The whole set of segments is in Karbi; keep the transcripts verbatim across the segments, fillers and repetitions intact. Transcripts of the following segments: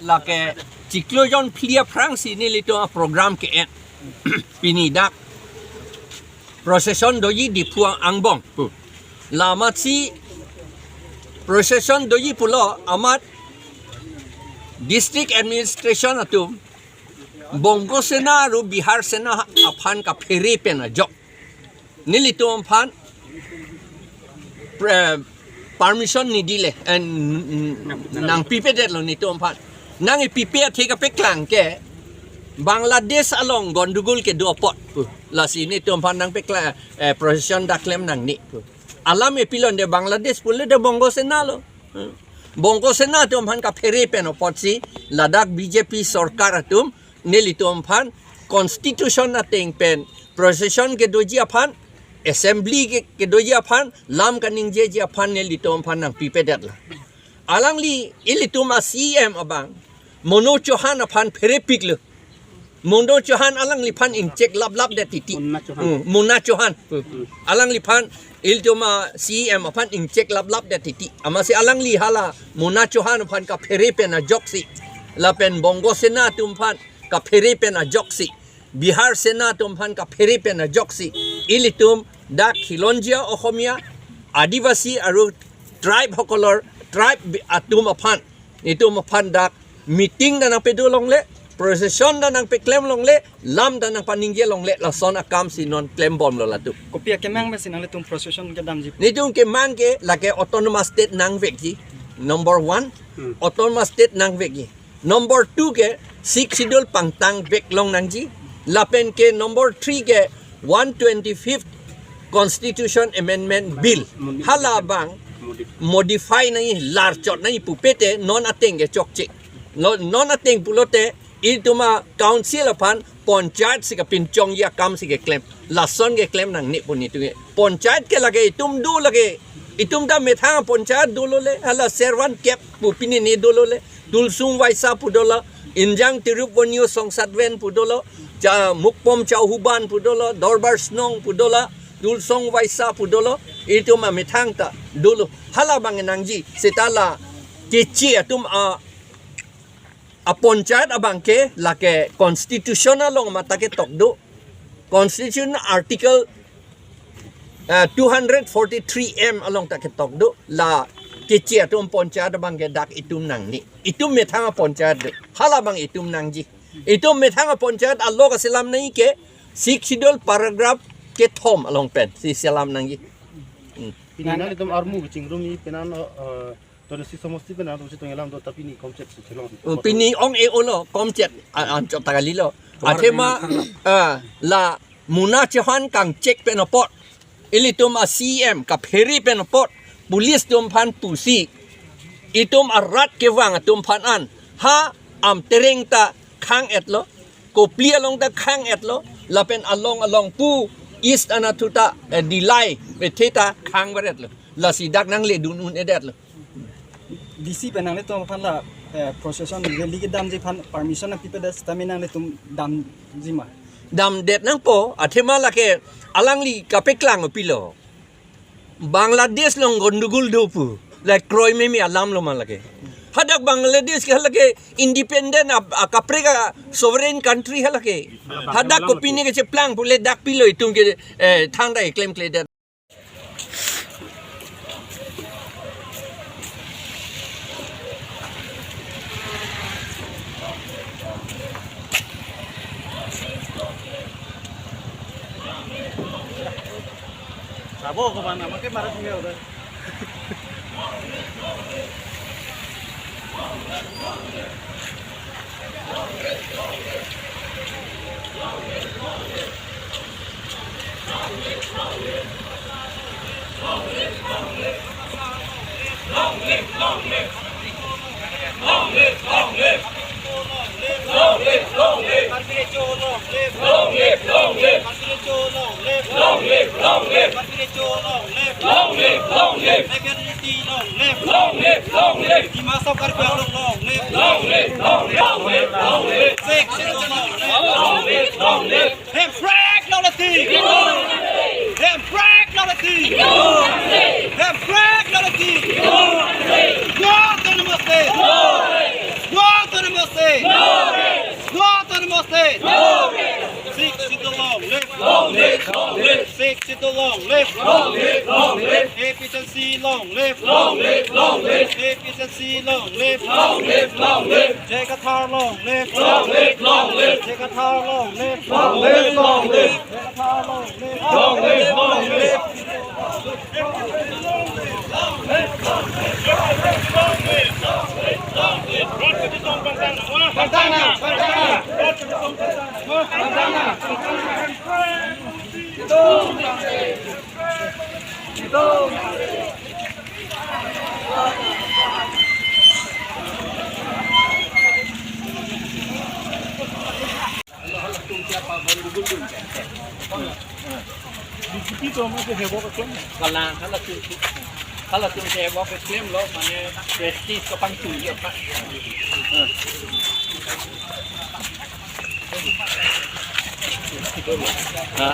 Lake chiklo jon phli aphrangsi nelitum a-program ke-en. Pini dak procession doji Diphu angbong pu. Lamatsi procession doji pulo amat district administration atum Bongo Sena aru Bihar Sena aphan kaphere pen ajok nelitum aphan pre- permission nidile, eh, n- n- nangpipedetlo nelitum aphan. Nangpipe athe kapeklang ke Bangladesh along gondogol kedo apot pu. Lasi nelitum aphan nangpeklang, eh, procession dak klem nangne pu. Alam epilo de Bangladesh pulo de Bongo Sena lo. Hmm. Bongo Sena atum aphan kaphere pen apotsi ladak B J P sorkar atum nelitum aphan constitution ateng pen procession kedoji aphan, assembly ke- kedoji aphan, lam kaningjeji aphan nelitum aphan nangpipedetlo. Alangli ilitum a-C E M abang Mona Chauhan aphan pherepiklo. Mona Chauhan alangliphan ingchek laplap det titi. Mona Chauhan. Hmm, Mona Chauhan. Hmm. Alangliphan ilitum a-C E M aphan ingchek laplap det titi. Amatsi alangli hala Mona Chauhan aphan kaphere pen ajoksi, lapen Bongo Sena atum aphan kaphere pen ajoksi, Bihar Sena atum aphan kaphere pen ajoksi, ilitum dak Khilonjia Ohomia, Adivasi aru tribe hokolor tribe bi- atum aphan, itum aphan dak meeting ta nangpedo longle, procession ta nangpeklem longle, lam ta nangpaningje longle, lason akamsi non klembomlo latum. Kopi akemang pensi nanglitum procession kedamji? Nelitum kemang ke lake autonomous state nangvekji. Number one, hmm, autonomous state nangvekji. Number two ke Sixth Schedule pangtangvek long nangji. Lapen ke number three ke one twenty-fifth Constitution Amendment Bill. Hala abang modify nangji, larchot nangji pupe te non ateng ke chokche. Lo- non ateng pulote itum a-council aphan panchayat si kapinchongji akamsi keklem. Lason keklem nangne pu nelitum ke. Panchayat ke lake itum do lake. Itum ta methang panchayat dolo le. Hala Servan Kep pu pini ne dolo le. Tulsung Vaisa pu dolo. Injang Tirup Vonyo Songsatven pu dolo. Cha Mukpom Chauhuban pu dolo. Dorbar Snong pu dolo. Tulsung Vaisa pu dolo. Itum amethang ta dolo. Hala abang nangji. Seta la keche atum a a panchayat abang ke lake constitution along mata ketok do. Constitution article, eh, two hundred forty-three M along ta ketok do. La keche atum panchayat abang ke dak itum nangne. Itum methang a panchayat do. Hala abang itum nangji. Itum methang a panchayat along kaselam nangji ke Sixth Schedule paragraph kethom along pensi selam nangji. Hmm. Pini nanglitum armu kachingrumji penang, eh, twenty-six somosti penang atum chetong alam do, tapi pini komchet si chelong. Oh, pini ong-e-olo komchet a- anchot ta kalilo. Athema, ah, la Mona Chauhan kangchek pen apot, ilitum a-C E M kaphere pen apot, police atum aphan pusi, itum arat kevang atum aphan an, ha Amtereng ta khang-etlo, Kopili along ta khang-etlo, lapen along along pu East Anathur ta, eh, Dillai, bethe ta khang-etlo. Lasi dak nangledun un-edetlo. D C pen nanglitum aphan la, eh, procession rally kedamji aphan permission nangpipedet setame nanglitum damji ma? Damdet nangpo, athema lake alangli kapeklang pilo. Bangladesh along gondogol do pu. La kroimeme alam lo ma lake. Hadak Bangladesh ke lake independent a, a kaprek a sovereign country ha lake. Hadak kopine kecheplang pule dak pilo itum ke, eh, thangta keklemkledet. Sabo ko mana, makin marah sini udah. Long live, long live. Long live, long live. Long live, long live. Long live, long live. Long live, long live. Long live, long live. Long live, long live. Dimasa Karbi Anglong long live. Long live, long live. Long live, long live. Sixth Schedule long live. Long live, long live. Hemprek long live. Hemprek long live. Hemprek long live. No autonomous state. No autonomous state. Autonomous state! No autonomous state! Sixth Schedule long live! Long live! Long live! Sixth Schedule long live! Long live! Long live! A P H L C long live! Long live! Long live! A P H L C long live! Long live! Long live! J I Kathar long live! Long live! Long live! J I Kathar long live! Long live! Long live! J I Kathar long live! Long live! Long live! Kalang, halatum, halatum ke bo ke claim lo, mane prestige ko pangchung yo, Pak. Ha.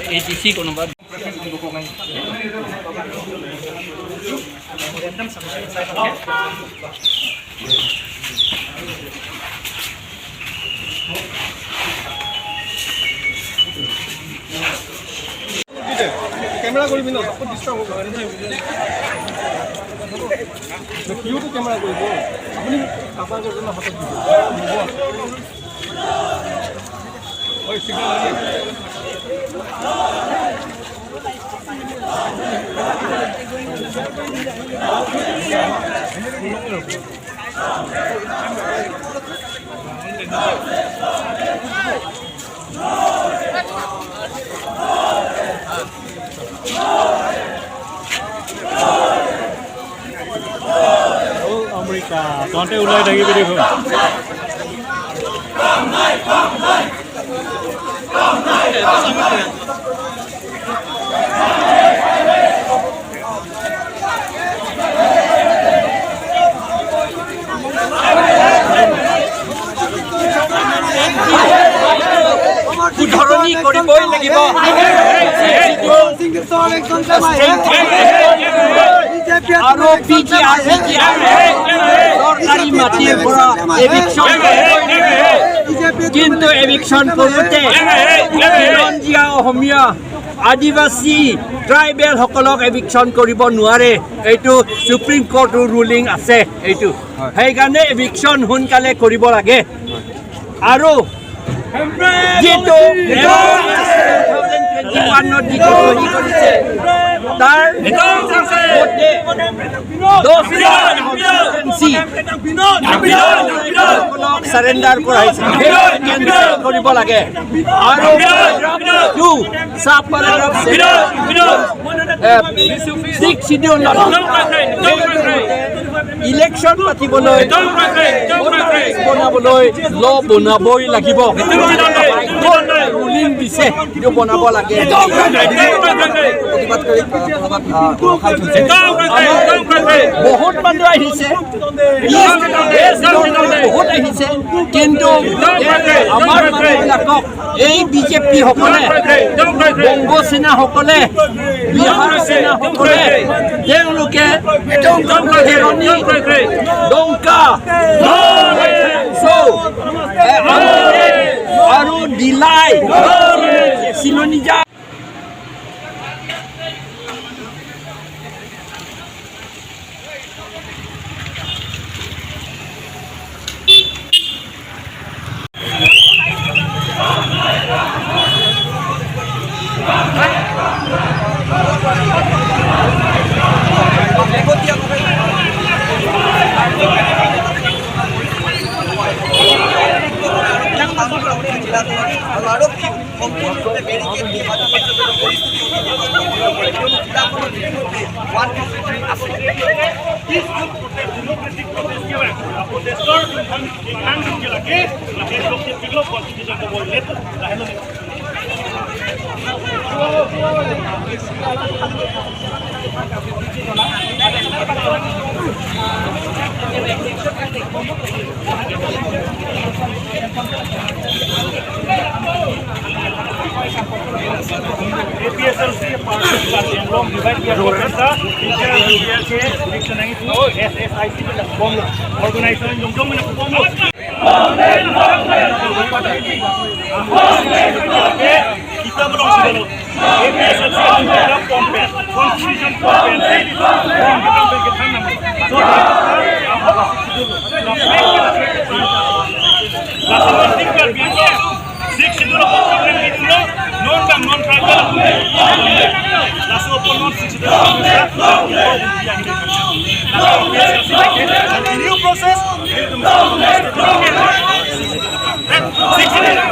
A D C ko number. Camera কৰিবি ন, বহুত ডিষ্টাৰ্ব হ'ব। কিয়তো কেমেৰা কৰিব? আপুনি কাৰোবাৰ এজনৰ হাতত দিব। হয়, চিগনেল মাৰি। অ, আমেৰিকা, তহঁতে ওলাই থাকিবি দেখোন। শুধৰণি কৰিবই লাগিব। আৰু পি টি আৰ, পি টি আৰ চৰকাৰী মাটিৰ পৰা এভিকশ্যন, কিন্তু এভিকশ্যন কৰোঁতে খিলঞ্জীয়া অসমীয়া, আদিবাসী, ট্ৰাইবেল সকলক এভিকশ্যন কৰিব নোৱাৰে। এইটো চুপ্ৰিম কোৰ্টৰ ৰুলিং আছে এইটো। হয়। সেইকাৰণে এভিকশ্যন সোনকালে কৰিব লাগে। হয়। আৰু যিটো টু থাউজেণ্ড টুৱেণ্টি ওৱানত যিটো সহি কৰিছে, তাৰ মতে দহ কনষ্টিটুৱেঞ্চি সকলক চাৰেণ্ডাৰ কৰাইছে, সেইটো কেঞ্চেল কৰিব লাগে। আৰু টু ছাব part of six schedule election পাতিবলৈ, বনাবলৈ ল বনাবই লাগিব। ৰুলিং দিছে, এইটো বনাব লাগে। প্ৰতিবাদ কৰি, আহ, ৰখাই থৈছে। বহুত মানুহ আহিছে, বহুত আহিছে, কিন্তু এই আমাৰ মানুহবিলাকক এই বিজেপি সকলে, বংগ সেনা সকলে, বিহাৰ সেনা সকলে, তেওঁলোকে খেৰণি, ডংকা, চৌ, এ, আৰু, আৰু ডিলাই, চিলনী জাল আৰু আৰক্ষী সম্পূৰ্ণৰূপে বেৰিকেড দি মাজে মাজে পৰিস্থিতি ওৱান টু থ্ৰী আছে। Peaceful protest, democratic protest কিয় লাগে? Protestৰ যোনখন একাংশ লাগে, লাগে ব্যক্তিগত কনষ্টিটিউচন ক'ব লাগে, লাহে লাহে। এ পি এইচ এল চি পাৰ্টি কাৰ্বি আংলং ডিভাইড ইয়াৰ প্ৰচেষ্টা, এতিয়া A P H L C Organization jong jong mena bomlo. Kita belum sudah lo. A P H L C itu program compare, constitution compare, jadi program kita kita nama. So, Sixth Schedule of Tribal itu lo, non bang non tribal. Laso pun non Sixth Schedule of Tribal. Continue process. Sixth Schedule.